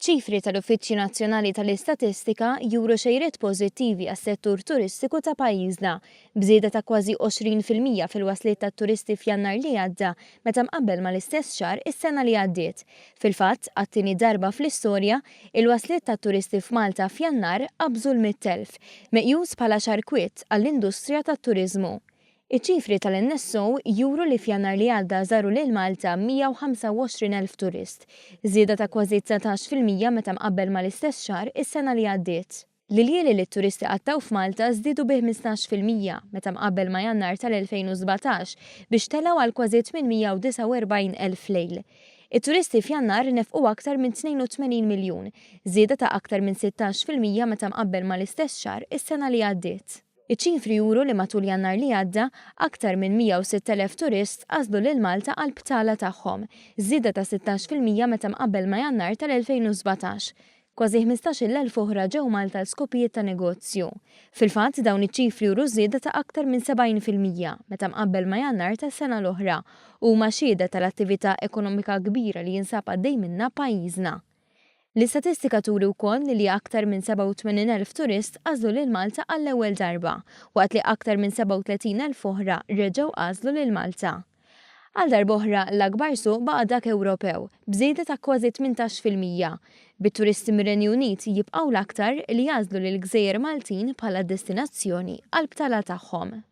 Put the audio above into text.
Ċifri tal-Uffiċċju Nazzjonali tal-Istatistika juru xejriet pożittivi għas-settur turistiku ta' pajjiżna, b'żieda ta' kważi 20% fil-wasliet tat-turisti f'Jannar li għadda meta mqabbel mal-istess xahar is-sena li għaddiet. Fil-fatt, għat-tieni darba fl-istorja, il-wasliet tat-turisti f'Malta f'Jannar qabżu l-100,000, meqjus bħala xahar kwiet għall-industrija tat-turiżmu. Iċ-ċifri tal-NSO juru li f'Jannar li għadda żaru lil Malta 125,000 turist, żieda ta' kważi 19% meta mqabbel mal-istess xahar is-sena li għaddiet. L-iljieli li t-turisti qattgħu f'Malta żdiedu bi 15% meta mqabbel ma' Jannar tal-2017 biex telgħu għal kważi 849,000 lejl. It-turisti f'Jannar nefqu aktar minn 82 miljun, żieda ta' aktar minn 16% meta mqabbel mal-istess xahar is-sena li għaddiet. Iċ-ċifri juru li matul Jannar li għadda, aktar minn 106,000 turist għażlu lil Malta għall-btala tagħhom, żieda ta' 16% meta mqabbel ma' Jannar tal-2017. Kważi 15,000 oħra ġew Malta għal skopijiet ta' negozju. Fil-fatt, dawn iċ-ċifri juru żieda ta' aktar minn 70% meta mqabbel ma' Jannar tas-sena l-oħra u huma xhieda tal-attività ekonomika kbira li jinsab għaddej minnha pajjiżna. L-istatistika turi wkoll li aktar minn 87,000 turist għażlu lil Malta għall-ewwel darba, waqt li aktar minn 37,000 oħra reġgħu għażlu lil Malta. Għal darb'oħra, l-akbar suq baqa' dak Ewropew, b'żieda ta' kważi 18%, bit-turisti mir-Renju Unit jibqgħu l-aktar li jagħżlu lill-gżejjer Maltin bħala destinazzjoni għall-btala tagħhom.